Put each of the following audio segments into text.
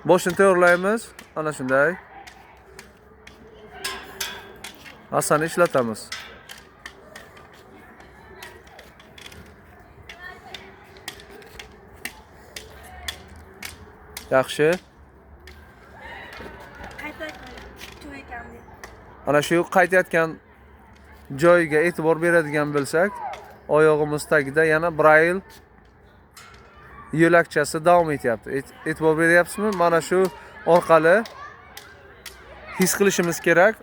Boshini to'g'rilaymiz. Ana shunday. Hassani ishlatamiz. Yaxshi. Ana shu qaytayotgan joyiga e'tibor beradigan bo'lsak, oyog'imiz tagida yana Braille yo'lakchasi davom etyapti. E'tibor beryapsizmi? Mana shu orqali his qilishimiz kerak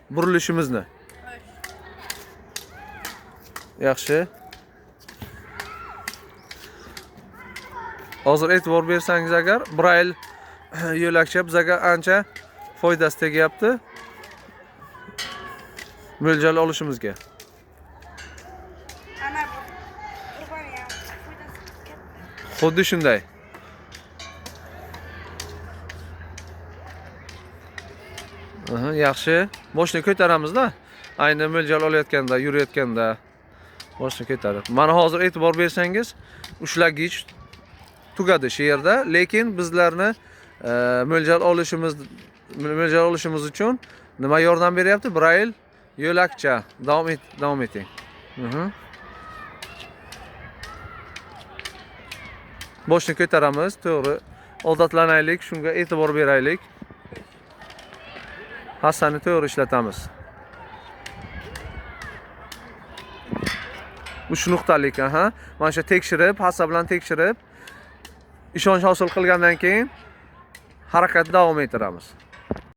burilishimizni. Yaxshi. Hozir e'tibor bersangiz agar Braille yo'lakcha bizga ancha foydasi tegyapti. Mo'ljal olishimizga. Ana bu qurboni ham foydasi katta. Xuddi shunday. Aha, yaxshi. Boshni ko'taramizda. Ayni mo'ljal olayotganda, yurayotganda boshni ko'tarib. Mana hozir e'tibor bersangiz, ushlagich tugadi shu yerda, lekin bizlarni mo'ljal olishimiz uchun nima yordam beryapti? Braille yo'lakcha. Davom et, davom eting. Boshni ko'taramiz, to'g'ri. Odatlanaylik, shunga e'tibor beraylik. Hassani to'g'ri ishlatamiz. 3 nuqtalik, aha. Mana shu tekshirib, hassa bilan tekshirib, ishonch hosil qilgandan keyin harakat davom ettiramiz.